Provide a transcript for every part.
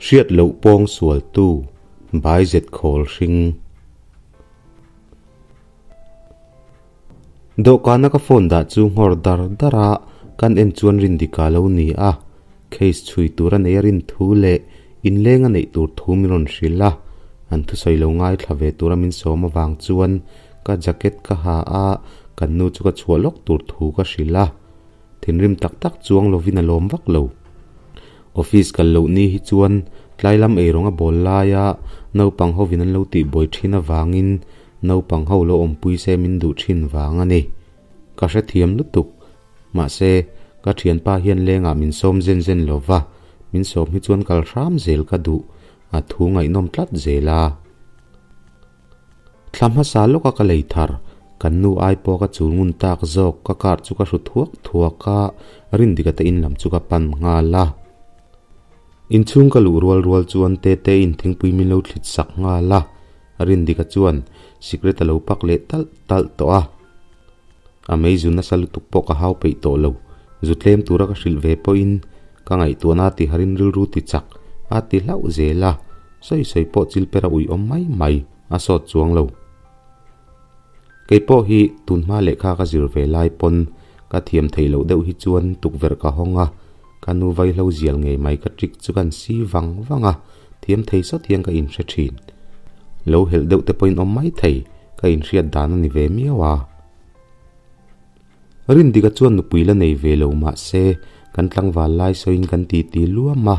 Hriat loh pawng sualtu Baizet khawl hring. Dawhkana ka phone dah chu nghawr dar dar a, kan en chuan Rindika lo ni a, case chhui tur a nei a rin thu leh inleng a neih tur thu min rawn hrilh a, an thusawi lo ngaithla ve tura min sawm avang chuan ka jacket ka ha a, kan nu chu ka chhuah lawk tur thu ka hrilh a, thinrim tak tak chuang lovin a lawm vak lo. Office kal loh ni hi chuan tlai lam eirawng a bawl laia naupang hovin an lo tihbuai thin avangin naupang ho lo awmpui se min duh thin vang a ni. Ka hrethiam lutuk. Mahse, ka thianpa hian lengah min sawm zen zen lo va, min sawm hi chuan kal hram zel ka duh, a thu ngaihnawm tlat zel a. Thla hmasa lawka ka lei thar, kan nu ai pawh ka chul ngun tak zawk, ka car chu ka hru thuak thuak a, Rindika te in lam chu ka pan nghal a. Inchhung ka luh rual rual chuan Tete in thingpui min lo thlit sak nghal a, Rindika chuan sikret a lo pak leh talh talh tawh a. A mei zu nasa lutuk pawh ka hau peih tawh lo, zu tlem tura ka hrilh ve pawhin ka ngaihtuahna a tiharin rilru ti chak a ti hlauh zel a, sawi sawi pawh chil per a ui awm mai mai a sawt chuang lo. Kei pawh hi tun hma lehkha ka zir ve lai pawn ka thiam theih loh deuh hi chuan tukverh ka hawng a, ka nu vaihlo zial ngei mai ka trick chu kan si vang vang a, thiam thei sawt hian ka inhre thin. Lo helh deuh te pawhin awm mai thei, ka inhriat dan a ni ve miau a. Rindika chuan nupui la nei ve lo mah se kan tlangval lai sawiin kan titi luam a,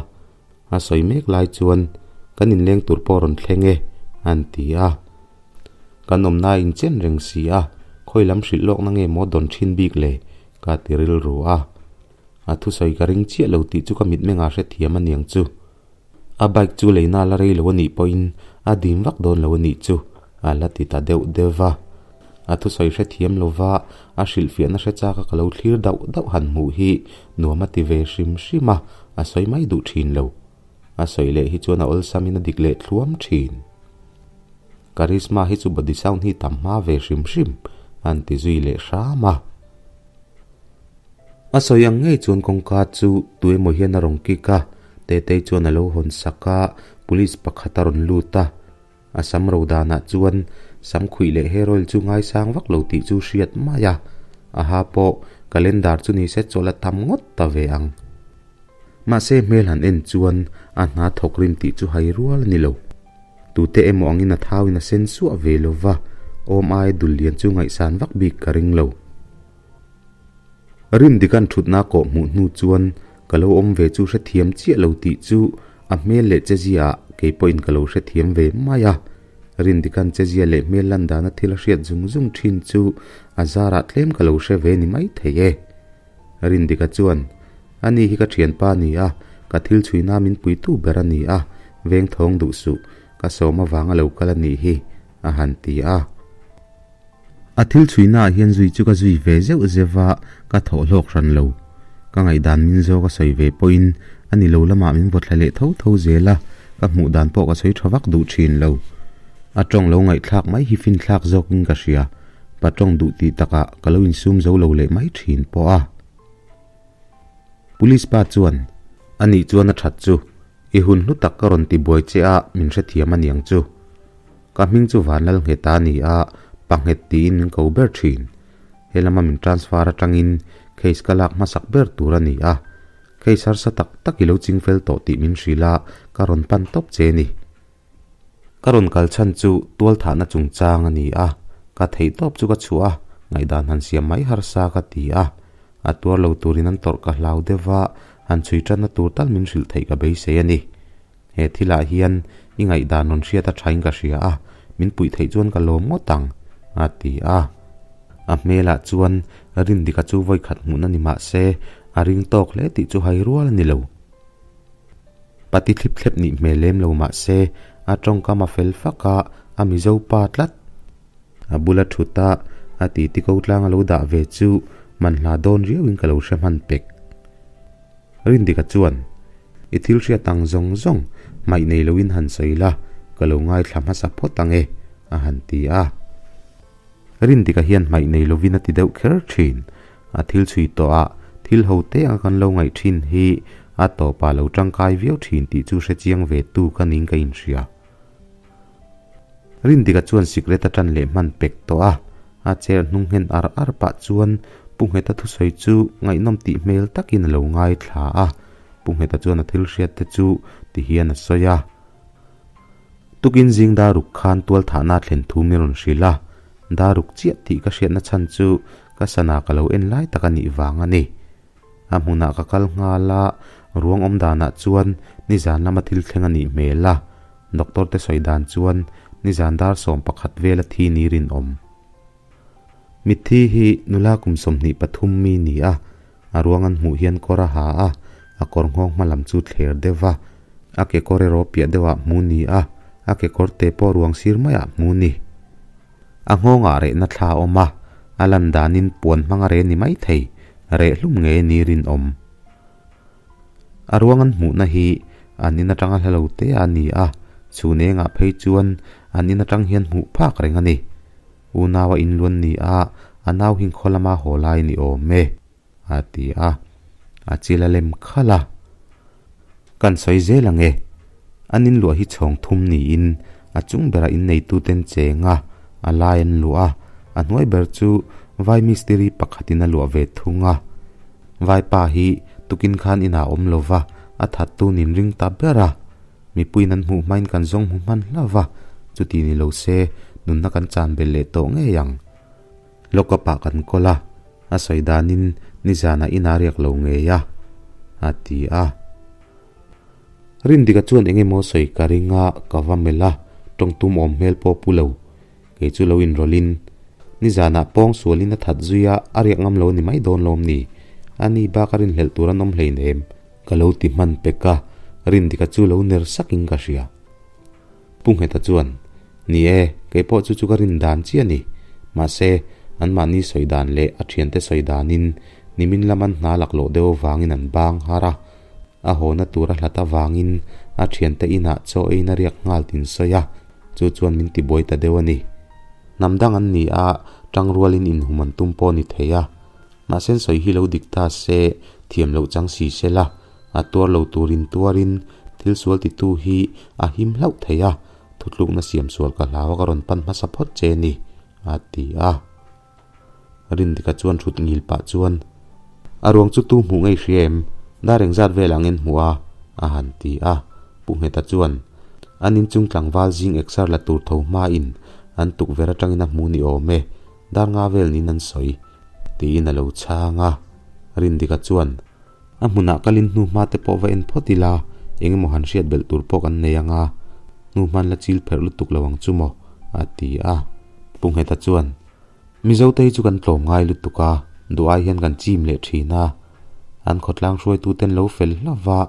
a sawi mek lai chuan kan inleng tur pawh rawn thleng e an ti a. Kan awmna a inchen reng si a, khawi lam hrilh lawkna nge maw dawn thin bik le ka ti rilru a. A thusawi ka ring chiah lo tih chu ka mitmengah hrethiam a niang chu. A bike chu leina la rei lo a nih pawhin a dim vak dawn lo a nih chu a la ti ta deuh deuh va. A thusawi hrethiam lova a hrilhfiahna hre chaka ka lo thlir dauh dauh han hmuh hi nuam a ti ve hrim hrim a, a sawi mai duh thin lo. A sawi leh hi chuan a awlsamin a dik leh thluam thin. Karizma hi chu body sound hi tam hma ve hrim hrim an ti zui leh hram a. A sawi ang ngei chuan kawngka chu tuemaw hian a rawn kik a, Tetei chuan a lo hawn sak a, police pakhat a rawn lut a. A sam ro danah chuan sam khuih leh hair oil chu ngaisang vak lo tih chu hriat mai a, a ha pawh calendar chu ni se chawlh a tam ngawt ta ve ang. Mahse hmel han en chuan a hna thawk rim tih chu hai rual a ni lo. Tute emaw angin a thauin a sen suah ve lo va, awm aia dul lian chu ngaihsan vak bik ka ring lo. Rindikan thutna kawh hmuh hnu chuan ka lo awm ve chu hrethiam chiah lo tih chu a hmel leh chezia ah kei pawhin ka lo hrethiam ve mai a. Rindikan chezia leh hmel lan dana thil a hriat zung zung thin chu a zarah tlem ka lo hre ve ni mai thei e. Rindika chuan, Ani hi ka thianpa a ni a, ka thil chhuina min puitu ber a ni a, veng thawng duh suh, ka sawm avanga lo kal a nih hi, a han ti a. A thil chhuina ah hian zui chu ka zui ve zeuh zeuh a, ka thawh hlawk hran lo. Ka ngaihdan min zawk a sawi ve pawhin a ni lo lamah min vaw thla leh tho tho zel a, ka hmuh dan pawh ka sawi tha vak duh thin lo. A tawng lo ngaihthlak mai hi finthlak zawkin ka hria, pa tawng duh tih takah ka lo insum zo lo leh mai thin pawh a. Police pa chuan, A nih chuan a that chu, i hun hlu tak ka rawn ti buai che a min hrethiam a niang chu. Ka hming chu Vanlal Ngheta a ni a, pa nghet tiin min ko ber thin. He lama min transfer atangin case ka lak hmasak ber tur a ni a. Case harsa tak tak i lo ching fel tawh tih min hrilh a, ka rawn pan tawp che ni. Ka rawn kal chhan chu tualthahna chungchang a ni a, ka theih tawp chu ka chhuah a, ngaihdan han siam mai harsa ka ti a. A tuar lo turin an tawrh ka hlau deuh va, han chhui tanna tur tal min hrilh theih ka beisei a ni. He thilah hian i ngaihdan rawn hriat a thain ka hria a, min puih theih chuan ka lawm ngawt ang, a ti a. A hmelah chuan Rindika chu vawikhat hmuhna ni mah se, a ring tawk hle tih chu hai rual a ni lo. Pati thlip thlep nih hmel lem lo mah se, a tawngkam a fel fak a, a Mizo pa tlat. A bula thut a, a titi ko tlang a lo dah ve chu manhla dawn riauin ka lo hre hman pek. Rindika chuan, I thil hriat ang zawng zawng hmaih nei loin han sawi la, ka lo ngaithla hmasa phawt ang e, a han ti a. Rindika hian hmaih nei lovin a ti deuh kher thin. A thil chhui tawhah thil ho te anga kan lo ngaih thin hi a tawpah lo tangkai viau thin tih chu hre chiang ve tu ka ning ka inhria. Rindika chuan sikret a tan leh hman pek tawh a, a chair hnung nghen ar ar pah chuan Pu Ngheta thusawi chu ngaihnawm tih hmel takin a lo ngaithla a, Pu Ngheta chuan a thil hriat te chu ti hian a sawi a. Tukin zing daruk khan tualthahna thlen thu min rawn hrilh a, daruk chiah tih ka hriatna chhan chu ka sana ka lo en lai tak a nih vang a ni. A hmunah ka kal nghal a, ruang awm danah chuan nizan lama thil thleng a nih hmel a, doctor te sawi dan chuan nizan dar 11 vela thi ni rinawm. Mitthi hi nula kum 23 mi ni a, a ruang an hmuh hian kawr a ha a, a kawr nghawng hma lam chu thler deuh va, a kekawr erawh piah deuhah hmu ni a, a kekawr te pawh ruang sir maiah hmu ni. A nghawngah rehna thla a awm a, a lan danin puan hmang a reh ni mai thei, reh hlum nge ni rinawm. A ruang an hmuhna hi an in atanga hla lo te a ni a, chhun engah phei chuan an in atang hian hmuh phak reng a ni. Unau a inluan ni a, a nau hi khaw lama haw lai ni awm e, a ti a, a chil a lem khalh a. Kan sawi zel ang e. An inluah hi chhawng thum niin a chung berah inneituten cheng a, a lai an luah a, a hnuai ber chu vai mistiri pakhatin a luah ve thung a. Vaipa hi tukin khan inah awm lo va, a thattu nin ring ta ber a. Mipuiin an hmuh hmain kan zawng hmu hman hlauh va, chuti ni lo se nunna kan chan belh leh tawh ngei ang. Lockup ah kan kawl a, a sawi danin nizanah inah riak lo ngei a, a ti a. Rindika chuan eng emaw sawi ka ring a, ka va melh a, tawngtum awm hmel pawh pu lo. Kei chu lo inrawlhin, nizanah pawng sualin a that zui a, a riak ngam lo a ni mai dawn lawm ni? A ni bak a rinhlelh tur an awm hleinem, ka lo ti hman pek a, Rindika chu lo ner sakin ka hria. Pu Ngheta chuan, Ni e, kei pawh chu chu ka rin dan chiah a ni. Mahse, anmahni sawi dan leh a thiante sawi danin nimin lam an hna laklawh deuh avangin an bang har a. A hawna tur a hlat avangin a thiante inah chaw eiin a riak nghal tin sawi a, chu chuan min tibuai ta deuh a ni. Hnam dang an ni a, tangrualin inhum an tum pawh a ni thei a. Mahse an sawi hi lo dik ta se, thiam loh chang si se la, a tuar lo turin tuarin thil sual titu hi a him hlauh thei a, thutlukna siam sual ka hlau a ka rawn pan hmasa phawt che ni, a ti a. Rindika chuan thut ngil pah chuan, A ruang chu tu hmuh ngei hria em? Dar engzat vel ang en hmuh a? a han ti a. Pu Ngheta chuan, An inchung tlangval zing exer la tur tho hmain an tukverh atangin a hmu ni awm e, dar nga vel niin an sawi, tiin a lo chhang a. Rindika chuan, A hmunah kalin hnu hma te pawh va en phawt ila, eng emaw han hriat belh tur pawh kan nei ang a, hnu hman la chil pherh lutuk lo ang chu maw? a ti a. Pu Ngheta chuan, Mizote hi chu kan tlawm ngai lutuk a, duh ai hian kan chim leh thin a. An khawtlang hruaituten lo fel hlauh va,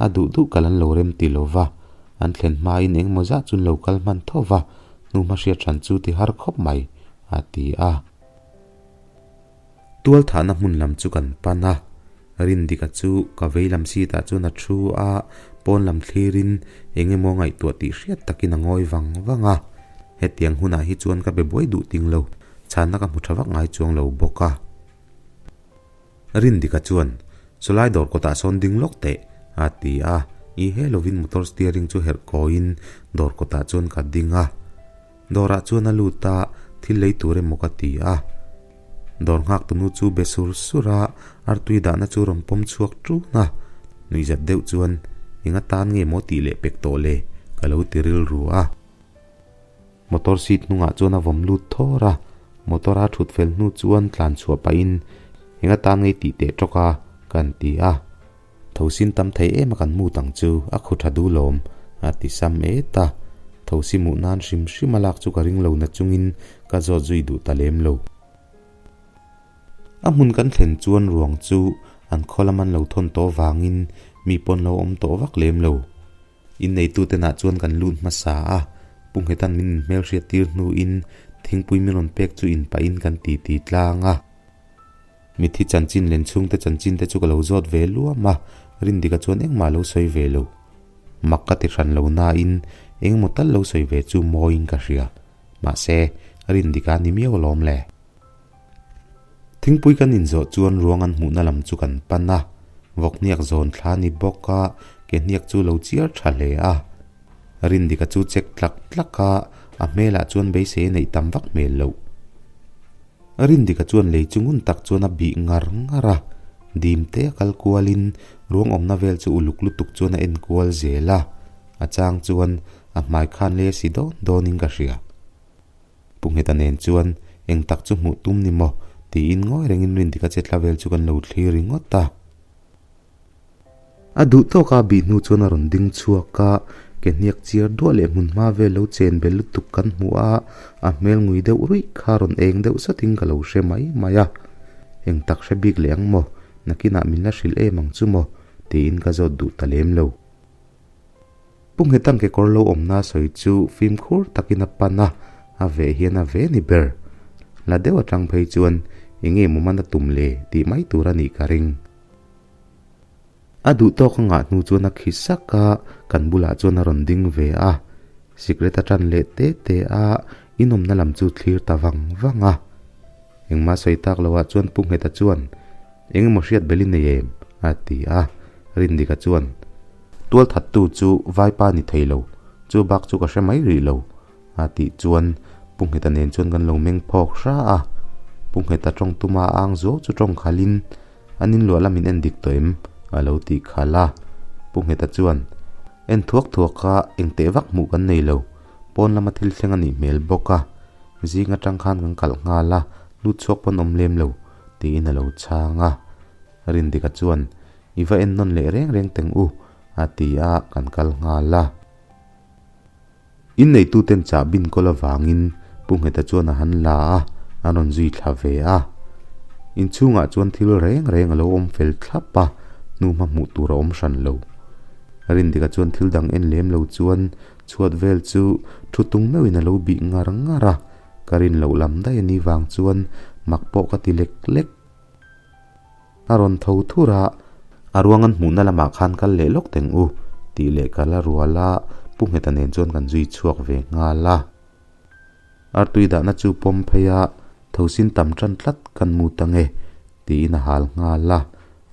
a duh duh kal an lo rem ti lo va, an thlen hmain eng emaw zah chu an lo kal hman tho va, hnu hma hriat hran chu ti har khawp mai, a ti a. Tualthahna hmun lam chu kan pan a, Rindika chu ka vei lam seat ah chuan a thu a, pawn lam thlirin eng emaw ngaihtuah tih hriat takin a ngawi vang vang a. Hetiang hunah hi chuan ka be buai duh ting lo, chhanna ka hmu tha vak ngai chuang lo bawk a. Rindika chuan, Chulai dawr kawtah sawn ding lawk teh, a ti a, i he lovin motor steering chu herh kawiin dawr kawtah chuan ka ding a. Dawrah chuan a lut a, thil lei tur emaw ka ti a. Dawr nghak tunu chu be sur sur a, artui dahna chu rawn pawm chhuak ṭun a. Nuihzat deuh chuan, Eng atan nge maw tih leh pek tawh le? ka lo ti rilru a. Motor seat hnungah chuan a vawm lut thawr a, motor a thut fel hnu chuan tlan chhuah pahin, Eng atan nge tih teh ṭawk a? kan ti a. Thosin tam thei em a kan mut ang chu, a khu tha duh lawm, a ti sam et a. Thosi muh nan hrim hrim a lak chu ka ring lo na chungin ka zawt zui duh ta lem lo. A hmun kan thlen chuan ruang chu an khaw lam an lo thawn tawh vangin mi pawn lo awm tawh vak lem lo. Inneitute nah chuan kan lut hmasa a, Pu Nghetan min inhmelhriat tir hnuin thingpui min rawn pek chu inpahin kan titi tlang a. Mithi chanchin len chhungte chanchin te chu ka lo zawt ve luam a, Rindika chuan engmah lo sawi ve lo. Mak ka ti hran lo nain engemaw tal lo sawi ve chu mawiin ka hria. Mahse, Rindika ni miau alawm le. Thingpui kan inzawh chuan ruang an hmuhna lam chu kan pan a. Vawkhniak zawn thla ni bawk a, ke hniak chu lo chiar tha hle a. Rindika chu chek tlak tlak a, a hmelah chuan beisei a neih tam vak hmel loh. Rindika chuan lei chu ngun tak chuan a bih ngar ngar a, dim te a kal kualin ruang awmna vel chu uluk lutuk chuan a en kual zel a, a chang chuan a hmai khan lei a si dawn dawnin ka hria. Pu Ngheta nen chuan eng tak chu hmuh tum ni maw tiin ngawi rengin Rindika che tla vel chu kan lo thlir ringawt a. A duh tawk a bih hnu chuan a rawn ding chhuak a, ke hniak chiar duah leh hmun hma vel lo chen bel lutuk kan hmu a, a hmel ngui deuh ruih kha rawn eng deuh satin ka lo hre mai mai a. Eng tak hre bik leh ang maw, nakinah min la hrilh em ang chu maw tiin ka zawt duh ta lem lo. Pu Nghetang kekawr lo awmna sawi chu fimkhur takin a pan a, a veh hian a ve ni ber. La deuh atang phei chuan enge maw man a tum le tih mai tur a nih ka ring. A duh tawk a ngah hnu chuan a khi sak a, kan bulah chuan a rawn ding ve a. Sikret a tan leh te te a, inawmna lam chu thlir ta vang vang a. Engmah sawi tak loah chuan Pu Ngheta chuan, Eng emaw hriat bel i nei em? a ti a. Rindika chuan, Tualthattu chu vaipa ni thei lo, chu bak chu ka hre mai rih lo, a tih chuan Pu Ngheta nen chuan kan lo meng phawk hra a. Pu Ngheta tawng tuma a ang zuau chu tawng khalin, An inluah lam in en dik tawh em? a lo tih khalh a. Pu Ngheta chuan, En thuak thuak a, eng teh vak hmuh kan nei lo, pawn lama thil thleng a nih hmel bawk a, zing atang khan kan kalh nghal a, lut chhuak pawn awm lem lo, tiin a lo chhang a. Rindika chuan, I va en nawn leh reng reng teng u, a ti a, kan kal nghal a. Inneituten chah bin kawl avangin Pu Ngheta chuan a han la a, a rawn zui thla ve a. Inchhungah chuan thil reng reng a lo awm fel thlap a, hnuhma hmuh tur a awm hran lo. Rindika chuan thil dang en lem lo chuan chhuat vel chu thu tung meuhin a lo bih ngar ngar a, ka rin loh lam daih a nih vang chuan mak pawh ka ti lek lek. A rawn tho thur a, a ruang an hmuhna lamah khan kal leh lawk teng u tih leh ka la rual a, Pu Ngheta nen chuan kan zui chhuak ve nghal a. Artui dahna chu pawm phei a, thosin tam tan tlat kan mu ta nge tiin a hal nghal a,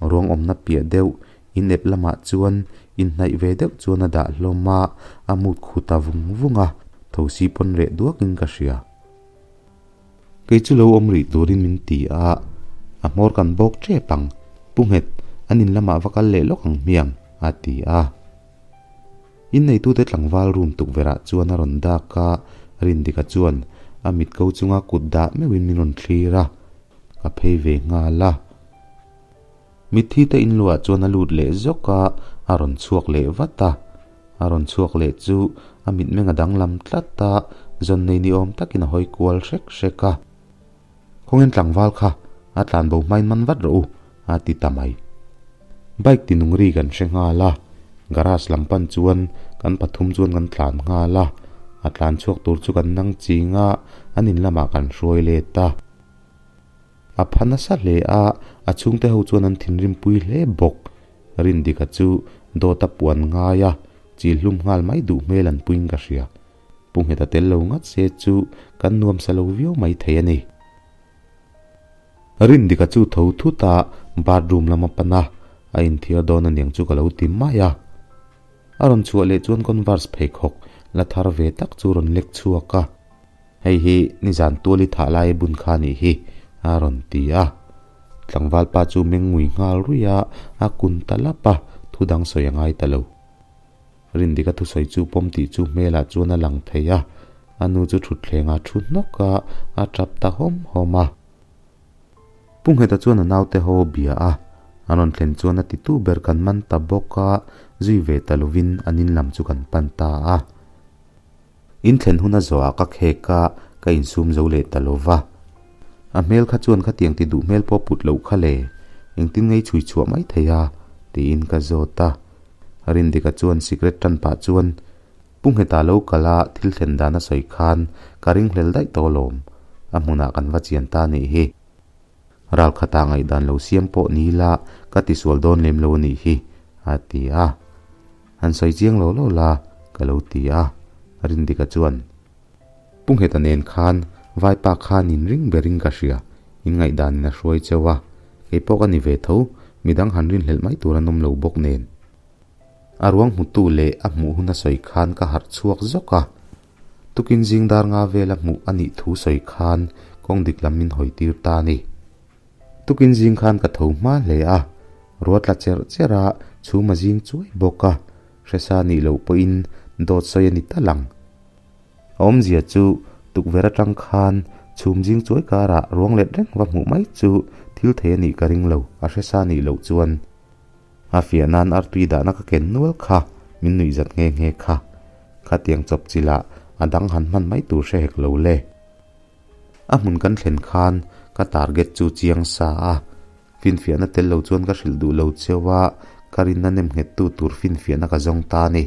ruang awmna piah deuh in ep lamah chuan inhnaih ve deuh chuan a dah hlawm a, a mut khu ta vung vung a, thosi pawn reh duakin ka hria. Kei chu lo awm rih turin min ti a, a hmawr kan bawk tep ang, Pu Nghet, an in lamah va kal leh lawk ang hmiang, a ti a. Inneitute tlangval room tukverhah chuan a rawn dak a, Rindika chuan a mit ko chunga kut dah meuhin min rawn thlir a, ka phei ve nghal a. Mitthi te inluah chuan a lut leh zawk a, a rawn chhuak leh vat a. A rawn chhuak leh chu a mitmeng a danglam tlat a, zawn nei ni awm takin a hawi kual hrek hrek a. Khawngin tlangval kha a tlan bo hmain man vat rawh u, a ti ta mai. Bike ti nung ri kan hre nghal a, garage lam pan chuan kan pathum chuan kan tlan nghal a. A tlan chhuak tur chu kan nang ching a, an in lamah kan hruai let a. A pha nasa hle a, a chhungte ho chuan an thinrim pui hle bawk. Rindika chu dawt a puan ngai a, chil hlum nghal mai duh hmel an puiin ka hria. Pu Ngheta tel lo ngat se chu kan nuamsa lo viau mai thei a ni. Rindika chu tho thut a, bathroom lam a pan a, a inthiar dawn aniang chu ka lo ti mai a. A rawn chhuah leh chuan converse pheikhawk la thar ve tak chu rawn lek chhuak a. Hei hi nizan tuali thah lai bun kha nih hi, a rawn ti a. Tlangval pa chu meng ngui nghal ruih a, a kun ta lap a, thu dang sawi a ngai ta lo. Rindika thusawi chu pawm tih chu hmelah chuan a lang thei a, a nu chu thutthlengah thu hnawk a, a tap ta hawm hawm a. Pu Ngheta chuan a naute ho bia a, a rawn thlen chuan a titu ber kan man ta bawk a, zui ve ta lovin an in lam chu kan pan ta a. In thlen hun a zawhah ka khek a, ka insum zo leh ta lo va. A hmel kha chuan khatiang ti duh hmel pawh put loh kha le, engtin ngei chhui chhuah mai thei a? tiin ka zawt a. Rindika chuan sikret tan pah chuan, Pu Ngheta lo kal a, thil thlen dan a sawi khan ka ringhlel daih tawh alawm, a hmunah kan va chian ta nih hi. Ralkhatah ngaihdan lo siam pawh ni ila ka tisual dawn lem lo a nih hi, a ti a. Han sawi chiang lo lo la, ka lo ti a. Rindika chuan, Pu Ngheta nen khan Vaipa khan in ring berin ka hria, in ngaihdanin a hruai cheu a, kei pawh ka ni ve tho, Midang han rinhlelh mai tur an awm lo bawk nen. A ruang hmutu leh a hmuh hun a sawi khan ka harh chhuak zawk a. Tukin zing dar nga vela hmuh a nih thu sawi khan kawng dik lam min hawi tir ta a ni. Tukin zing khan ka tho hma hle a, ruah tla cherh cherh a chhum a zing chuai bawk a, hresa nih loh pawhin dawt sawi a ni tal ang. A awmzia chu tukverh atang khan chhum zing chuai karah ruang let reng va hmuh mai chu thil thei a nih ka ring lo, a hresa nih loh chuan. A fiah nan artui dahna ka ken nual kha, min nuih zat nghe nghe kha. Khatiang chawp chilah a dang han hman mai tur hre hek lo le. A hmun kan thlen khan ka target chu chiang sa a, finfiahna tel lo chuan ka hrilh duh lo cheu a, ka rinna nem nghettu tur finfiahna ka zawng ta a ni.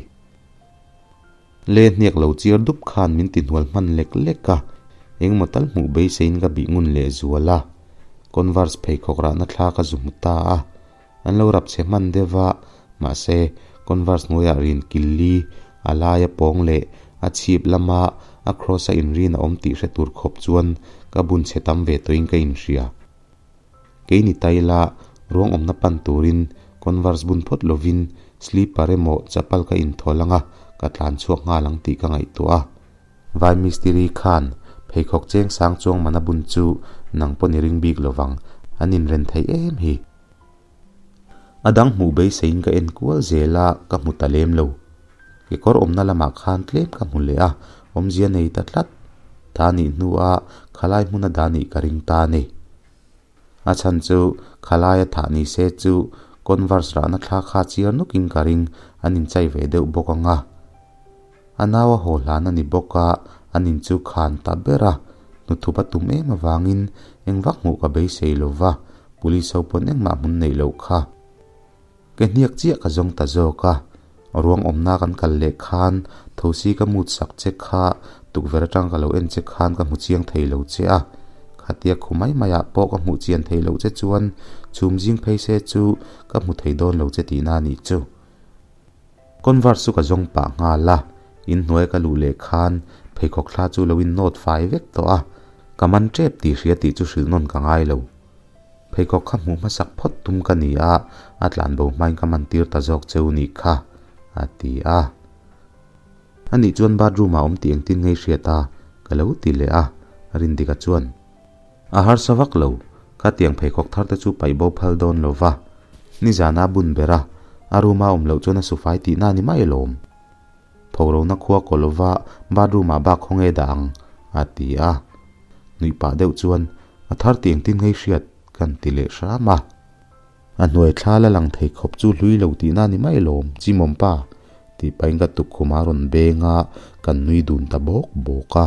Le hniak lo chiar dup khan min ti hnual hman lek lek a, engmaw tal hmuh beiseiin ka bih ngun leh zual a. Converse pheikhawk rahna thla ka zu hmu ta a, an lo rap chhe hman deuh va, mahse Converse hnuaiah rin kil li a laia pawng leh a chhip lama a cross a inrin a awm tih hre tur khawp chuan ka bun chhe tam ve tawhin ka inhria. Kei ni ta ila, ruang awmna pan turin Converse bun phawt lovin slipper emaw chapal ka inthawl anga ka tlan chhuak nghal ang tih ka ngaihtuah a. Vai mistiri khan pheikhawk cheng sang chuang mana bun chu nang pawn i ring bik lovang, an inren thei em hi. A dang hmuh beiseiin ka en kual zel a, ka hmu ta lem lo. Kekawr awmna lamah khan tlem ka hmu leh a, awmzia nei ta tlat. Ta nih hnuah khalai hmuna dah nih ka ring ta a ni. A chhan chu khalaia thah ni se chu Converse rahna thla kha chiar nukin ka ring, an inchai ve deuh bawk ang a. A nau a haw hlan a ni bawk a, an in chu khan ta ber a, hnuthup a tum em avangin engvak hmuh ka beisei lo va, police ho pawn engmah hmun neih loh kha. Ke hniak chiah ka zawng ta zawk a, ruang awmna kan kal leh khan thosi ka mut sak che kha tukverh atang ka lo en che khan ka hmu chiang thei lo che a, khatia khu mai maiah pawh ka hmuh chian thei loh che chuan chhum zing phei se chu ka hmu thei dawn lo che tihna a nih chu. Converse chu ka zawng pah nghal a, inhnuai ka luh leh khan pheikhawk thla chu lo in nawt fai vek tawh a, ka man tep tih hria tih chu hrilh nawn ka ngai lo. Pheikhawk kha hmuh hmasak phawt tum ka ni a, a tlan bo hmain ka man tir ta zawk cheu nih kha, a ti a. Anih chuan bathroom ah awm tih engtin ngei hriat a, ka lo ti leh a, Rindika chuan. A harsa vak lo, khatiang pheikhawk thar te chu paih bo phal dawn lo va, nizana a bun ber a, a room a awm loh chuan a sufai tihna a ni mai alawm. Phorona khua kaw lova bathroom ah bak khawnge dah ang, a ti a. Nuih pah deuh chuan a thar tih engtin ngei hriat kan ti leh hram a. A hnuai thla la lang thei khawp chu hlui lo tihna a ni mai alawm, Chimawmpa, tih pahin ka tukkhum a rawn beng a, kan nui dun ta bawk bawk a.